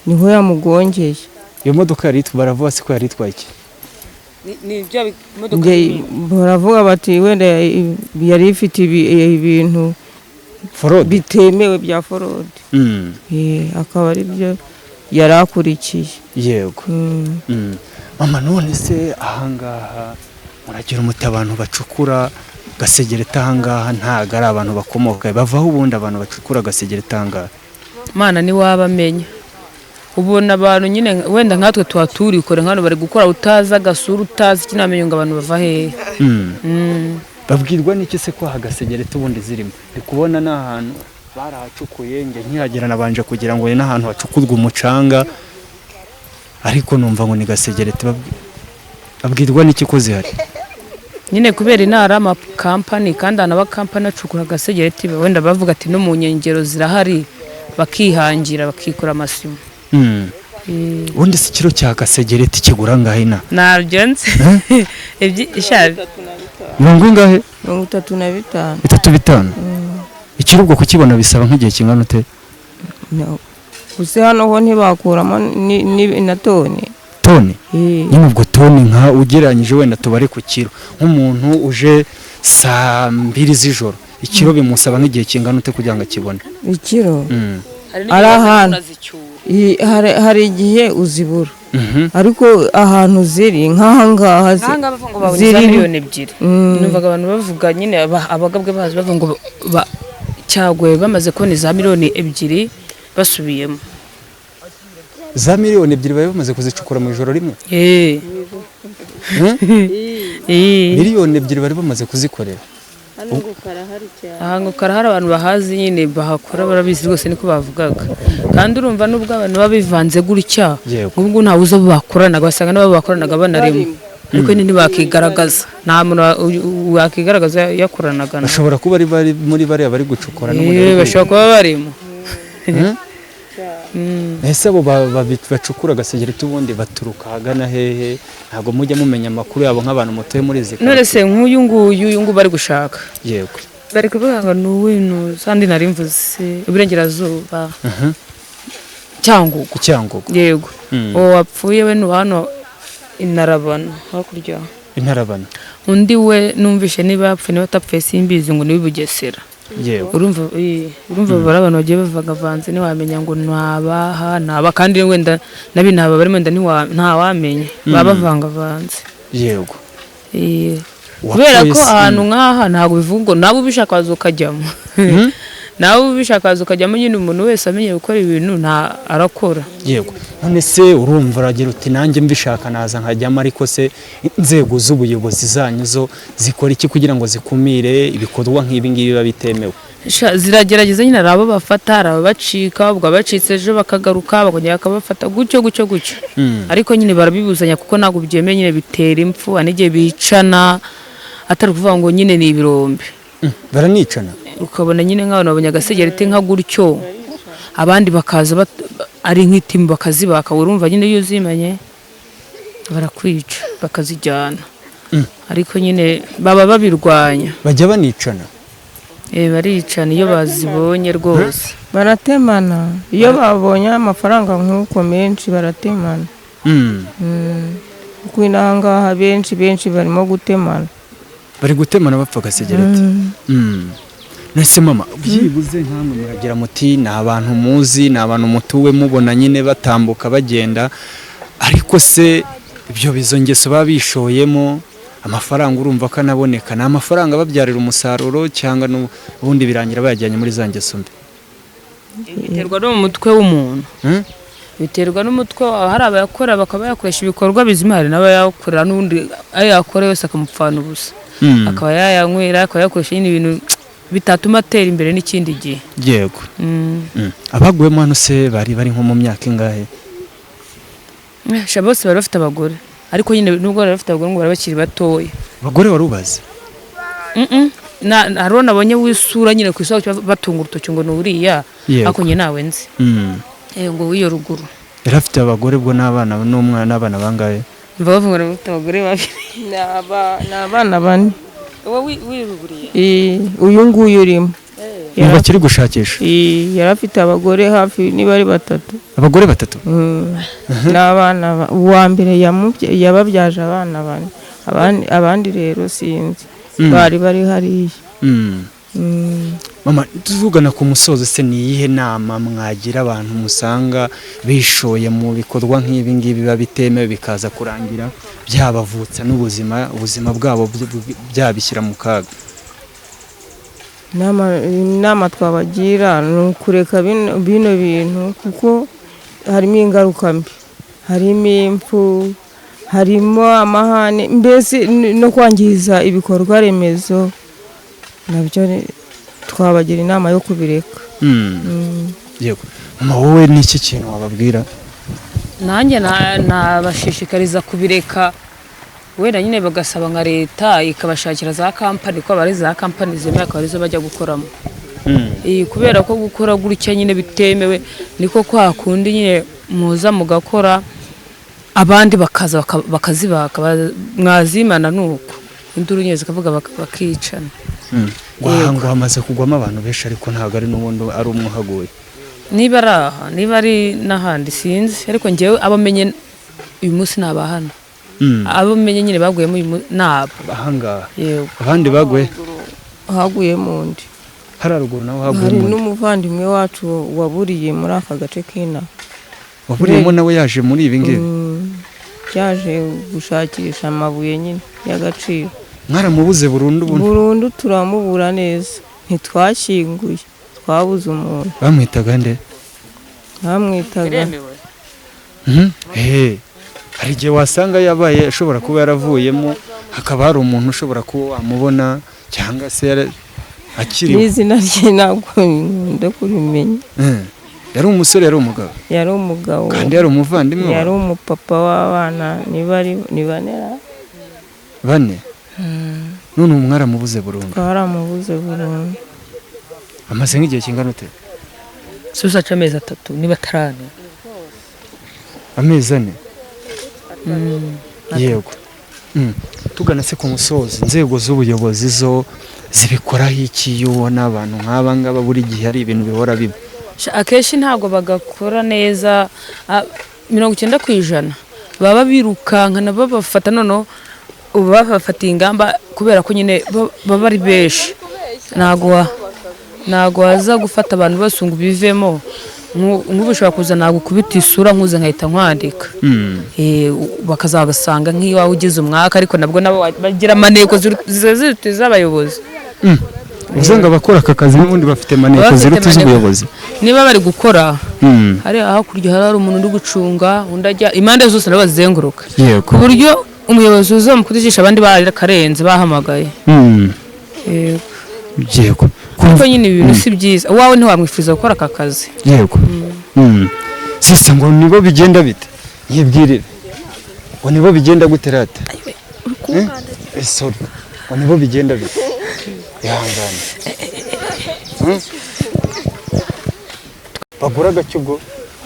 Niho yamugongeye. Iyo modoka yari itwaye, baravuga se ko yari itwaye iki? Ni bya modoka baravuga bati wenda yari ifite ibintu bitemewe bya forode. Akaba ari byo yari akurikiye. Yego. Mama none se ahangaha muragira umuti abantu bacukura gasegereta ahangaha ntago ari abantu bakomoka bavaho ubundi abantu bacukura gasegereta ahangaha? Mana ni wabamenya. Ubona abantu nyine wenda nkatwe tuhaturi kore nkano bari gukora utaza gasura utazi kinamenye ngo abantu bava hehe. Babwirwa n'iki se ko hagasegereta ubundi zirimo? Ndi kubona n'ahantu barahacukuye nge nkihagera nabanje kugira ngo n'ahantu hacukurwa umucanga, ariko numva ngo ni gasegereta. Babwirwa n'iki ko zihari? Nyine kubera inara ama company kandi anaba company acukura gasegereta wenda bavuga ati no mu nkengero zirahari, bakihangira bakikura amasimo. Ubundi si kiro cya gasegereti kigura ngahe na? Nabyo nzi. Mirongo ingahe? 35. 35. Ikiro ubwo kukibona bisaba nk'igihe kingana ute? Gusa hano ho ntibakuramo na toni. Toni? Nyine ubwo toni nka ugereranyije wenda tubare ku kiro, nk'umuntu uje saa 2 z'ijoro ikiro bimusaba nk'igihe kingana ute kugira ngo akibone? Ikiro? Ari ahantu hari igihe uzibura, ariko ahantu ziri nk'ahangaha ziri miliyoni 2. Numvaga abantu bavuga nyine abagabwe bazi bavuga ngo cyagwe bamaze kubona za miliyoni 2 basubiyemo. Za miliyoni 2 bari bamaze kuzicukura mu ijoro rimwe? Miliyoni 2 bari bamaze kuzikorera. Ahantu karahari abantu bahazi nyine bahakora barabizi rwose niko bavugaga. Kandi urumva nubwo abantu babivanze gutya ubwo nta uzo bakoranaga, basanga nabo bakoranaga banarimo, ariko nyine ntibakigaragaza, nta muntu wakigaragaza yakoranaga. Bashobora kuba ari muri bariya bari gucukura n'ubundi bashobora kuba barimo. Ese abo bacukura gasegereti ubundi baturuka ahagana hehe? Ntabwo mujya mumenya amakuru yabo nk'abantu mutuye muri izi? None se nk'uyu nguyu bari gushaka? Yego. Bari kuvuga ngo ni uw'intu sandi nari mvuze iburengerazuba Cyangugu. Cyangugu. Yego. Uwo wapfuye we ni hano Intarabana hakurya. Intarabana. Undi we numvishe niba yapfuye niba atapfuye simbizi ngo ni Bugesera. Yego. Urumva bari abantu bagiye bavagavanze ntiwamenya ngo ntabaha ntaba, kandi wenda nabi ntaba barimo wenda ntawamenya baba bavangavanze. Yego. Kubera ko Wapfuye se- ahantu nk'aha ntabwo bivuga ngo nawe ubishaka waza ukajyamo. Nawe ubishaka waza ukajyamo nyine, umuntu wese amenye gukora ibintu nta arakora. Yego, none se urumva uragira uti nanjye mbishaka naza nkajyamo, ariko se inzego z'ubuyobozi zanyu zo zikora iki kugira ngo zikumire ibikorwa nk'ibi ngibi biba bitemewe? Ziragerageza nyine, hari abo bafata, hari ababacika, ubwo abacitse ejo bakagaruka bakongera bakabafata, gutyo gutyo gutyo. Ariko nyine barabibuzanya kuko ntabwo byemewe nyine, bitera impfu, hari n'igihe bicana, atari ukuvuga ngo nyine ni ibirombe. Baranicana? Ukabona nyine nk'abantu babonye agasegereti nka gutyo, abandi bakaza ari nk'itimu bakazibaka. Urumva nyine iyo uzimanye barakwica bakazijyana. Ariko nyine baba babirwanya. Bajya banicana? Baricana iyo bazibonye rwose. Baratemana iyo babonye amafaranga nk'uko menshi, baratemana. Kuko inaha ngaha benshi benshi barimo gutemana. Bari gutemana bapfa agasegereti. Nese mama, byibuze nkamwe muragira muti ni abantu muzi, ni abantu mutuwe mubona nyine batambuka bagenda, ariko se ibyo bizo ngeso baba bishoyemo, amafaranga urumva ko anaboneka, ni amafaranga babyarira umusaruro cyangwa n'ubundi birangira bayajyanye muri za ngeso mbi? Biterwa no mu mutwe w'umuntu. Biterwa n'umutwe wawe. Hari abayakora bakaba yakoresha ibikorwa bizima, hari n'abayakora n'ubundi ayo yakora yose akamupfana ubusa. Akaba yayanywera, akaba yakoresha nyine ibintu bitatuma atera imbere n'ikindi gihe. Yego. Abaguyemo hano se bari bari nko mu myaka ingahe? Sha, bose bari bafite abagore, ariko nyine nubwo bari bafite abagore ngo bari bakiri batoya. Abagore wari ubazi? Mm-mm. Hari uwo nabonye w'isura nyine ku isoko batunga urutoki ngo ni uriya. Yego. Ariko njye nawe nzi. Ngo w'iyo ruguru. Yari afite abagore bwo n'abana n'umwana n'abana bangahe? Mva bavuga ngo bafite abagore babiri. Ni abana bane. Wowe wiruguriye? Uyu nguyu urimo. Ni bakiri gushakisha? Yari afite abagore hafi niba ari batatu. Abagore batatu? N'abana uwa mbere yababyaje abana bane, abandi rero sinzi. Bari bari hariya. Mama, tuvugana ku musozo, se ni iyihe nama mwagira abantu musanga bishoye mu bikorwa nk'ibi ngibi biba bitemewe, bikaza kurangira byabavutsa n'ubuzima, ubuzima bwabo byabishyira mu kaga? Inama twabagira ni ukureka bino bintu, kuko harimo ingaruka mbi, harimo impfu, harimo amahane, mbese no kwangiza ibikorwa remezo, nabyo twabagira inama yo kubireka. Yego. Mama, wowe ni iki kintu wababwira? Nanjye nabashishikariza kubireka, wenda nyine bagasaba nka leta ikabashakira za kampani, ko abari za kampani zemewe akaba arizo bajya gukoramo. Kubera ko gukora gutya nyine bitemewe, niko kwa kundi nyine muza mugakora abandi bakaza bakazibaka, mwazimana nuko induru nyine zikavuga bakicana. Ngo hamaze kugwamo abantu benshi, ariko ntabwo ari n'ubundi ari umwe uhaguye. Niba ari aha, niba ari n'ahandi sinzi, ariko njyewe abamenye uyu munsi ni abahano. Abo menye nyine baguyemo uyu nabo. Ahangaha? Yego. Abandi baguye? Haguye mu ndi. Hari haruguru naho haguye Hari mu ndi. n'umuvandimwe wacu waburiye muri aka gace k'inaha. Waburiyemo nawe yaje muri ibi ngibi? Yaje gushakisha amabuye nyine y'agaciro. Mwaramubuze burundu buno? Burundu turamubura neza, ntitwashyinguye, twabuze umuntu. Bamwitaga nde? Bamwitaga Hari igihe wasanga yabaye ashobora kuba yaravuyemo, hakaba hari umuntu ushobora kuba wamubona cyangwa se akiriho. N'izina rye ntabwo nkunda kurimenya. Yari umusore, yari umugabo? Yari umugabo. Kandi yari umuvandimwe wawe? Yari umupapa w'abana, niba ari ni bane ra? Bane? None ubu mwaramubuze burundu? Twaramubuze burundu. Amaze nk'igihe kingana ute? Susa aca amezi 3 niba atarane. Amezi 4? Yego. Tugana se ku musozo, inzego z'ubuyobozi zo zibikoraho iki iyo ubona abantu nk'aba ngaba buri gihe ari ibintu bihora biba? Akenshi ntabwo bagakora neza, 90% baba birukankana babafata, noneho ubu babafatiye ingamba kubera ko nyine baba ari benshi, ntabwo waza gufata abantu bose ngo ubivemo. Nk'ubu ushobora kuza nagukubita isura nkuze nkahita nkwandika, bakazagasanga nk'iwawe ugize umwaka, ariko nabwo nabo bagira amaneko ziruta iz'abayobozi. Uvuze ngo abakora aka kazi n'ubundi bafite maneko Baba bafite ziruta maneko. iz'ubuyobozi. Niba bari gukora, hari hakurya hari umuntu uri gucunga, undi ajya impande zose, nabo bazenguruka, ku buryo umuyobozi uzamukurikirisha abandi barakarenze bahamagaye. Yego. Kuko nyine ibi bintu si byiza, uwawe ntiwamwifuza gukora aka kazi. Yego. Sisa, ngo nibo bigenda bite? Nyibwirire, ngo nibo bigenda gute rata? Sorry, ngo nibo bigenda bite? Ihangane. Bagura agaki ubwo?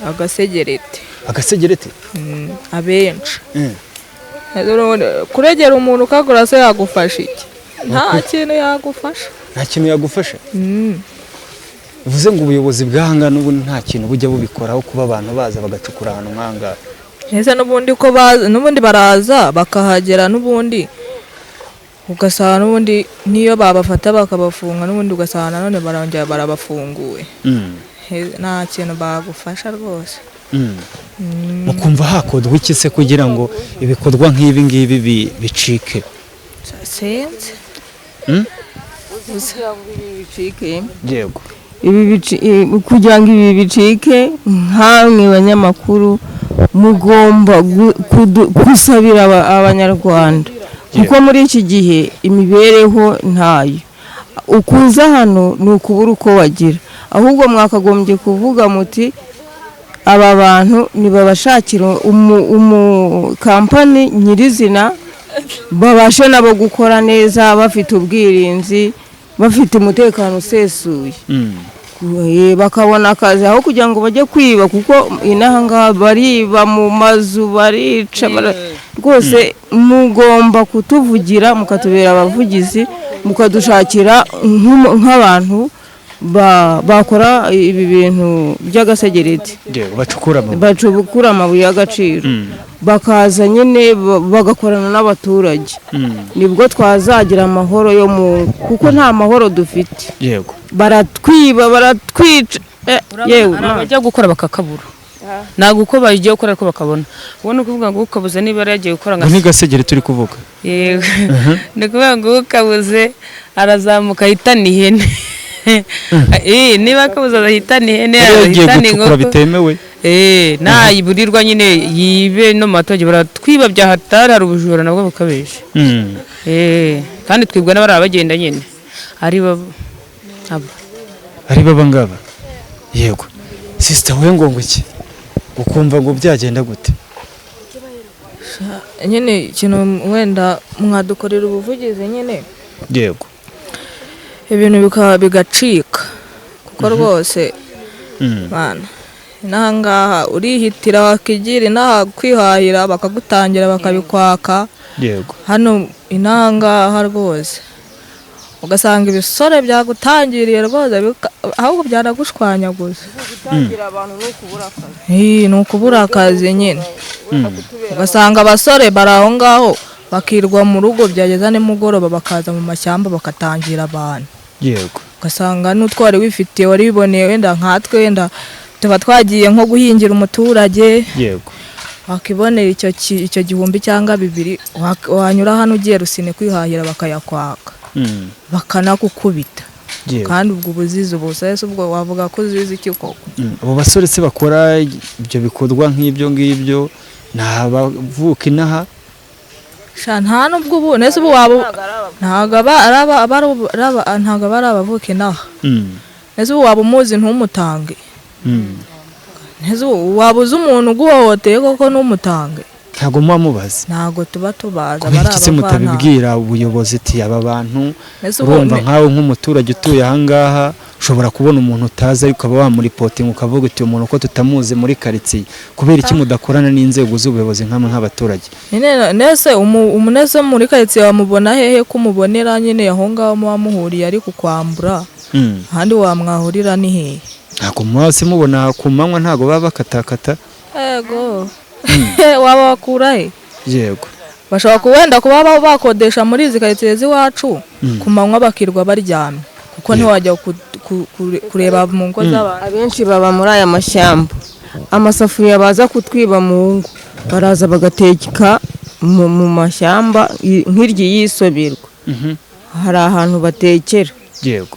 Agasegereti. Agasegereti? Abenshi. Kuregera umuntu ukagura se yagufasha iki? Nta kintu yagufasha. Nta kintu yagufasha. Bivuze ngo ubuyobozi bw'ahangaha n'ubu nta kintu bujya bubikoraho, kuba abantu baza bagacukura ahantu nk'ahangaha? Ese n'ubundi ko baza, n'ubundi baraza bakahagera, n'ubundi ugasanga n'ubundi niyo babafata bakabafunga, n'ubundi ugasanga nanone barongera barabafunguye. Nta kintu bagufasha rwose. Mukumva hakodwa iki se kugira ngo ibikorwa nk'ibi ngibi bicike? Sinzi. Yego. Kugira ngo ibi bicike, nkamwe banyamakuru mugomba gusabira abanyarwanda, kuko muri iki gihe imibereho ntayo. Ukuza hano ni ukubura uko wagira, ahubwo mwakagombye kuvuga muti aba bantu nibabashakira kampani nyirizina, babashe nabo gukora neza, bafite ubwirinzi, bafite umutekano usesuye, bakabona akazi aho kugira ngo bajye kwiba, kuko inaha ngaha bariba mu mazu, barica, rwose mugomba kutuvugira, mukatubera abavugizi, mukadushakira nk'abantu bakora ibi bintu by'agasegereti. Yego, bacukura amabuye. Bacukura amabuye y'agaciro, bakaza nyine bagakorana n'abaturage, nibwo twazagira amahoro yo mu ngo, kuko nta mahoro dufite. Baratwiba, baratwica, yewe. Hari abajya gukora bakakabura, ntabwo uko bagiye gukora ariko bakabona. Ubu ni ukuvuga ngo ukabuze niba yari yagiye gukora Ngo ni gasegere turi kuvuga. Yego, ni ukuvuga ngo ukabuze arazamuka ahitana ihene. Niba akabuze ahitana ihene, Yari yagiye ahitana gucukura inkoko. bitemewe. Nayiburirwa nyine yibe no mu baturage baratwiba bya hatari, hari ubujura nabwo bukabije. Kandi twibwa n'abari bagenda nyine ari bo abo. Ari baba ngaba. Yego. Sister, wowe ngo iki? Ukumva ngo byagenda gute? Nyine ikintu wenda mwadukorera ubuvugizi nyine. Yego. Ibintu bikaba bigacika, kuko rwose bana inaha ngaha urihitira wakigira inaha kwihahira, bakagutangira bakabikwaka. Yego. Hano inaha ngaha rwose ugasanga ibisore byagutangiriye rwose, ahubwo byanagushwanyaguza. Gutangira abantu ni ukubura akazi. Ni ukubura akazi nyine. Ugasanga abasore bari aho ngaho bakirwa mu rugo, byageza nimugoroba bakaza mu mashyamba bakatangira abantu. Yego. Ugasanga n'utwo wari wifitiye wari wiboneye, wenda nkatwe wenda tuba twagiye nko guhingira umuturage. Yego. Wakibonera icyo 1000 cyangwa 2000, wanyura hano ugiye Rusine kwihahira bakayakwaka. Bakanagukubita. Yego. Kandi ubwo ubuzizi ubusa, ese ubwo wavuga ko uzizi iki koko? Abo basore se bakora ibyo bikorwa nk'ibyo ngibyo ni abavuka inaha? Sha nta nubwo ubu nese ubu wabo ntago aba ari abavuka inaha. Nese ubu waba umuzi ntumutange. Nese ubu waba uzi umuntu uguhohoteye koko ntumutange? Ntago muba mubazi. Ntago tuba tubazi. Kubera Aba ari iki se abavantara. mutabibwira ubuyobozi ati aba bantu, Ese ubu urumva nkawe nk'umuturage utuye ahangaha ushobora kubona umuntu utazi ariko ukaba wamuripotinga ukavuga uti uyu muntu ko tutamuzi muri karitsiye, kubera iki mudakorana n'inzego z'ubuyobozi nkamwe nk'abaturage? Nyine nese umunese muri karitsiye wamubona hehe ko umubonera nyine aho ngaho muba muhuriye ari kukwambura, ahandi wamwahurira ni hehe? Ntabwo muba se mubona ku manywa, ntabwo baba bakatakata? Ego. Wabakura he? Yego. Bashobora kuwenda kuba bakodesha muri izi karitsiye z'iwacu, ku manywa bakirwa baryamye, Kuko ntiwajya kureba mu ngo z'abantu. Abenshi baba muri aya mashyamba, amasafuriya baza kutwiba mu ngo, baraza bagateka mu mashyamba nk'iryi yisobirwa. Hari ahantu batekera.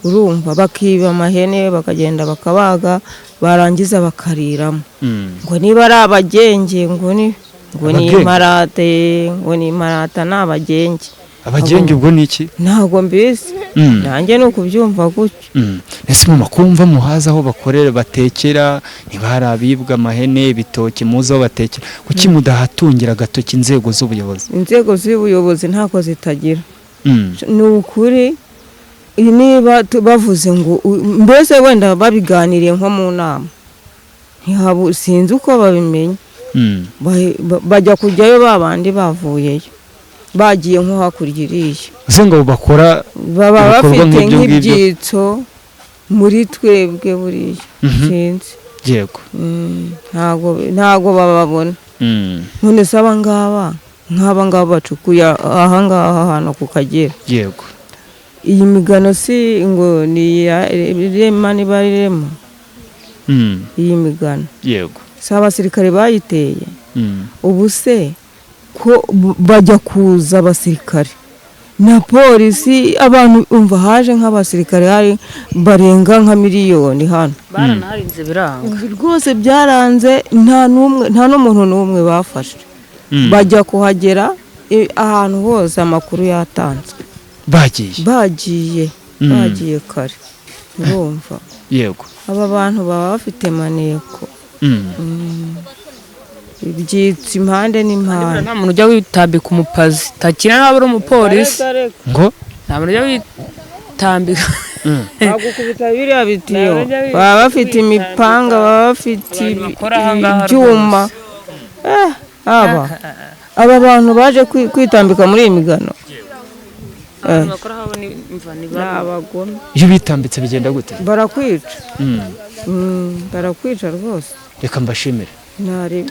Urumva bakiba amahene, bakagenda bakabaga, barangiza bakariramo. Ngo niba ari abagenge, ngo ni imparate, ngo ni imparata, ni abagenge. Abagenge ubwo ni iki? Ntabwo mbizi. Nanjye ni ukubyumva gutyo. Ese mu makumva muhaza aho bakorera batekera, niba hari abibwa amahene, ibitoki, muzi aho batekera, kuki mudahatungira agatoki inzego z'ubuyobozi? Inzego z'ubuyobozi ntako zitagira. Ni ukuri niba bavuze ngo mbese wenda babiganiriye nko mu nama, sinzi uko babimenya. Bajya kujyayo babandi bavuyeyo, bagiye nko hakurya iriya. Ese ngo bakora baba bafite nk'ibyitso muri twebwe buriya, sinzi. Yego. Ntago bababona. None se aba ngaba nk'aba ngaba bacukuye aha ngaha hano ku Kagera. Yego. Iyi migano si ngo ni irema niba irema. Iyi migano. Yego. Si abasirikare bayiteye. Ubu se ko bajya kuza abasirikare na polisi, abantu umva haje nk'abasirikare hari barenga nka miliyoni hano. Baranaharinze biranga. Rwose byaranze, nta n'umwe, nta n'umuntu n'umwe bafashe. Bajya kuhagera ahantu hose amakuru yatanzwe. Bagiye kare. Urumva. Yego. Aba bantu baba bafite maneko. Ibyitsi impande n'impande. Nta muntu ujya witambika umupazi, takira n'aba ari umupolisi. Ngo nta muntu ujya witambika. Bagukubita biriya bitiyo, baba bafite imipanga, baba bafite ibyuma. Aba bantu baje kwitambika muri iyi migano. Iyo bitambitse bigenda gute? Barakwica. Barakwica rwose. Reka mbashimire. Ntari.